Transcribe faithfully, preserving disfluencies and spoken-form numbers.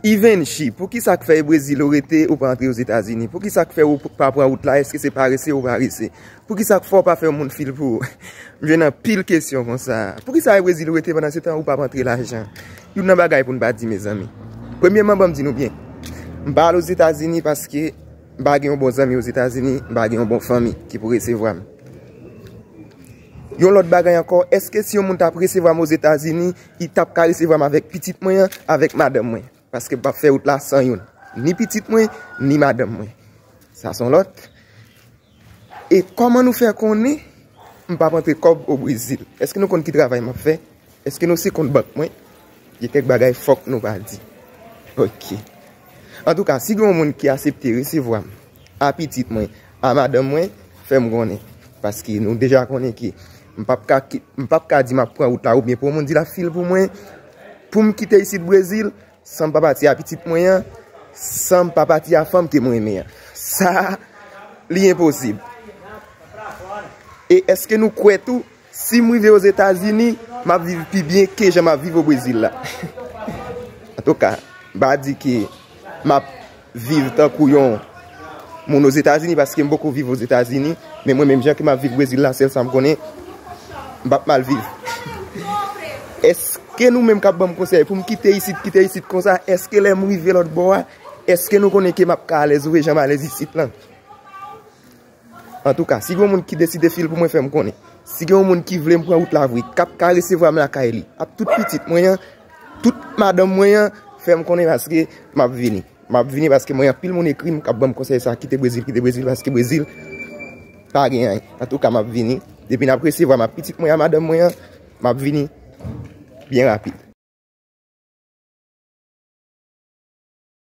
Ivenchi, poukisa k fè e Brezil ou rete, ou pa antre Ozetazini? Poukisa k fè ou pa pran wout la? Èske se parese ou parese? Poukisa k fè ou pa fè yon moun fil pou ou? M jwenn anpil kesyon konsa. Poukisa e Brezil ou rete pandan se tan ou pa antre lajan? Youn nan bagay pou n pa di, mezanmi. Premyèman, ban m di nou byen. M pa al Ozetazini paske m pa gen yon bon zanmi Ozetazini, m pa gen yon bon fanmi ki pou resevwa m. Yon lòt bagay ankò, èske si yon moun t ap resevwa m Ozetazini, li t ap ka resevwa m avèk pitit mwen an, avèk madanm mwen? Paske m p ap fè wout la san youn. Ni pitit mwen, ni madanm mwen. Sa se yon lòt. E kòman nou fè konnen m p ap antre kòb o Brezil? Èske nou konn ki travay m ap fè? Èske nou se kont bank mwen? Gen kèk bagay fòk nou pa di. Ok. Antouka, si gen yon moun ki aksepte resevwa m, a pitit mwen, a madanm mwen, fè m konnen. Paske nou deja konnen ke m p ap ka ki-, m p ap ka di m ap pran wout la oubyen pou yon moun di l ap fil pou mwen, pou m kite isit Brezil, san m pa pati a pitit mwen an, san m pa pati a fanm ke mwen renmen an. Sa, li enposib. E èske nou kwè tou, si m rive Ozetazini, m ap viv pi byen ke jan m ap viv o Brezil la? Antouka, m pa di ke m ap viv tankou yon moun Ozetazini paske m poko viv Ozetazini, men mwen menm jan ke m ap viv Brezil la, sèl sa m konnen, m p ap mal viv. Èske nou menm k ap ban m konsèy pou m kite isit, kite isit konsa, èske lè m rive lòt bò a, èske nou konnen ke m ap ka alèz vre jan m alèz isit lan? Antouka, si gen yon moun ki deside fil pou mwen, fè m konnen. Si gen yon moun ki vle m pran wout la vre, k ap ka resevwa m lakay li, ap tout pitit mwen an, tout madanm mwen an, fè m konnen paske m ap vini. M ap vini paske mwen anpil moun ekri m k ap ban m konsèy sa, kite Brezil, kite Brezil, paske Brezil pa gen anyen. Antouka, m ap vini. Depi n ap resevwa m ap pitit mwen a madanm mwen an, m ap vini byen rapid.